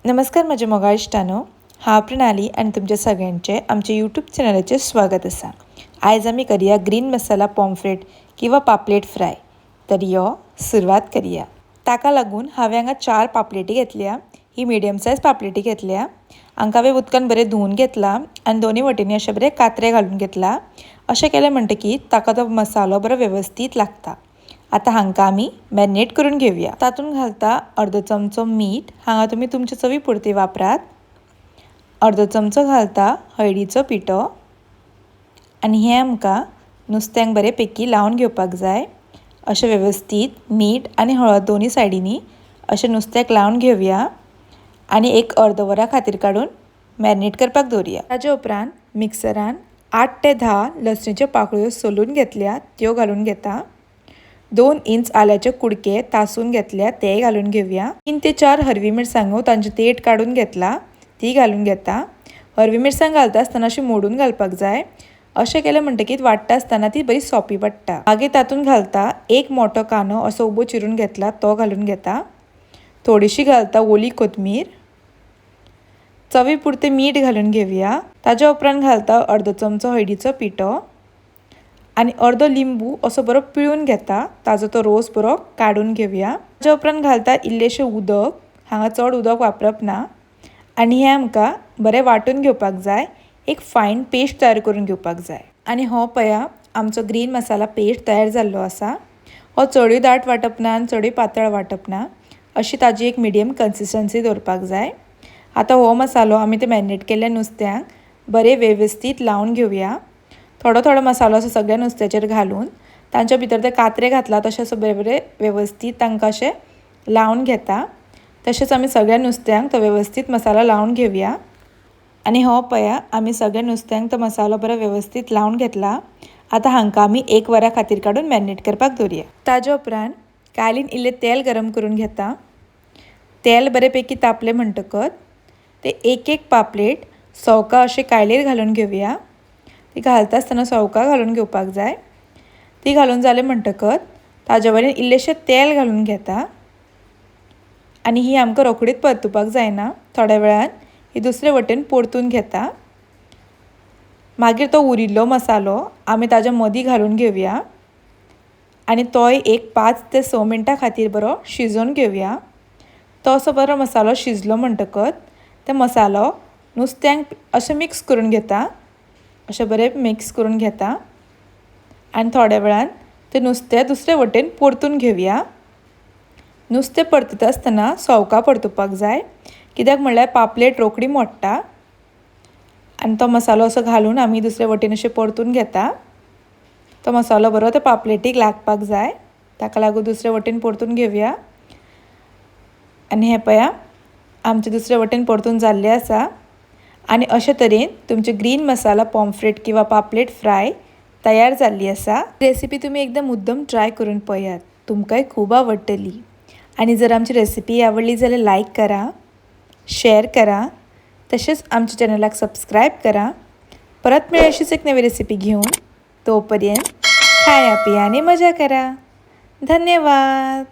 नमस्कार म्हज्या मोगाळ इश्टांनो, हांव प्रणाली आनी तुमच्या सगळ्यांचें आमच्या यूट्यूब चॅनलाचेर स्वागत आसा. आयज आमी करया ग्रीन मसाला पॉम्फ्रेट किंवा पापलेट फ्राय. तर यो सुरवात करया. ताका लागून हांवें हांगा 4 पापलेटी घेतल्या. ही मिडियम सायज पापलेटी घेतल्या. हांकां हांवें उदकान बरें धुवन घेतला आनी दोनी वटेनी अशें बरें कात्रे घालून घेतला. अशें केलें म्हणटकीर ताका तो मसालो बरो वेवस्थीत लागता. आतां हांकां आमी मॅरिनेट करून घेवया. तातूंत घालता अर्दो चमचो मीठ, हांगा तुमी तुमचे चवी पुरती वापरात. अर्दो चमचो घालता हळदीचो पिठो आनी हें आमकां नुस्त्यांक बरें पैकी लावन घेवपाक जाय. अशें वेवस्थीत मीठ आनी हळद दोनी सायडींनी अशें नुस्त्याक लावन घेवया आनी एक अर्द वरा खातीर काडून मॅरिनेट करपाक दवरुया. ताजे उपरांत मिक्सरान 8 ते 10 लसणीच्यो पाकळ्यो सोलून घेतल्या त्यो घालून घेता. 2 इंच आल्याचे कुडके तासून घेतल्या ते घालून घेवया. 3 ते 4 हरवी मिरसांगो तांचे देठ काडून घेतला ती घालून घेता. हरवी मिरसांग घालता आसतना अशी मोडून घालपाक जाय. अशें केलें म्हणटकीर वाडटा आसतना ती बरी सोंपी पडटा. मागीर तातूंत घालता 1 मोठो कांदो असो उबो चिरून घेतला तो घालून घेता. थोडीशी घालता ओली कोथमीर. चवी पुरतें मीठ घालून घेवया. ताज्या उपरांत घालता अर्दो चमचो हळदीचो पिठो आनी अर्दो लिंबू असो बरो पिळून घेता. ताजो तो रोस बरो काडून घेवया. ताज्या उपरांत घालता इल्लेशें उदक. हांगा चड उदक वापरप ना आनी हें आमकां बरें वांटून घेवपाक जाय. एक फायन पेस्ट तयार करून घेवपाक जाय. आनी हो पया आमचो ग्रीन मसाला पेस्ट तयार जाल्लो आसा. हो चडूय दाट वांटप ना आनी चडूय पातळ वांटप ना, अशी ताजी एक मिडियम कन्सिस्टन्सी दवरपाक जाय. आतां हो मसालो आमी ते मॅरिनेट केल्ल्या नुस्त्यांक बरें वेवस्थीत लावन घेवया. थोडो थोडो मसालो असो सगळ्या नुस्त्याचेर घालून तांच्या भितर ते कात्रे घातला तशें असो बरें बरें वेवस्थीत तांकां अशें लावन घेता. तशेंच आमी सगळ्या नुस्त्यांक तो वेवस्थीत मसालो लावन घेवया. आनी हो पया आमी सगळ्या नुस्त्यांक तो मसालो बरो वेवस्थीत लावन घेतला. आतां हांकां आमी 1 वरा खातीर काडून मॅरिनेट करपाक दवरुया. ताज्या उपरांत कायलीन इल्लें तेल गरम करून घेता. तेल बरें पैकी तापलें म्हणटकच ते एक एक पापलेट सवका अशें कायलीर घालून घेवया. ती घालता आसतना सवका घालून घेवपाक जाय. ती घालून जालें म्हणटकच ताजे वयल्यान इल्लेशें तेल घालून घेता. आनी ही आमकां रोखडीच परतुपाक जायना, थोड्या वेळान ही दुसरे वटेन परतून घेता. मागीर तो उरिल्लो मसालो आमी ताज्या मदीं घालून घेवया आनी तोय एक 5 ते 6 मिनटां खातीर बरो शिजोवन घेवया. तो असो बरो मसालो शिजलो म्हणटकच ते मसालो नुस्त्यांक अशें मिक्स करून घेता. अशें बरें मिक्स करून घेता आनी थोड्या वेळान तें नुस्तें दुसरे वटेन परतून घेवया. नुस्तें परतता आसतना सवका परतुपाक जाय, कित्याक म्हणल्यार पापलेट रोखडी मोडटा. आनी तो मसालो असो घालून आमी दुसरे वटेन अशें परतून घेता. तो मसालो बरो त्या पापलेटीक लागपाक जाय, ताका लागून दुसरे वटेन परतून घेवया. आनी हें पया आमचें दुसरे वटेन परतून जाल्लें आसा. आनी अशे तरेन तुमचें ग्रीन मसाला पॉम्फ्रेट किंवा पापलेट फ्राय तयार जाल्ली आसा. रेसिपी तुमी एकदम मुद्दम ट्राय करून पळयात, तुमकांय खूब आवडटली. आनी जर आमची रेसिपी आवडली जाल्यार लायक करा, शेअर करा, तशेंच आमच्या चॅनलाक सबस्क्रायब करा. परत मेळया अशीच एक नवी रेसिपी घेवन. तोपर्यंत खाया पिया आनी मजा करा. धन्यवाद.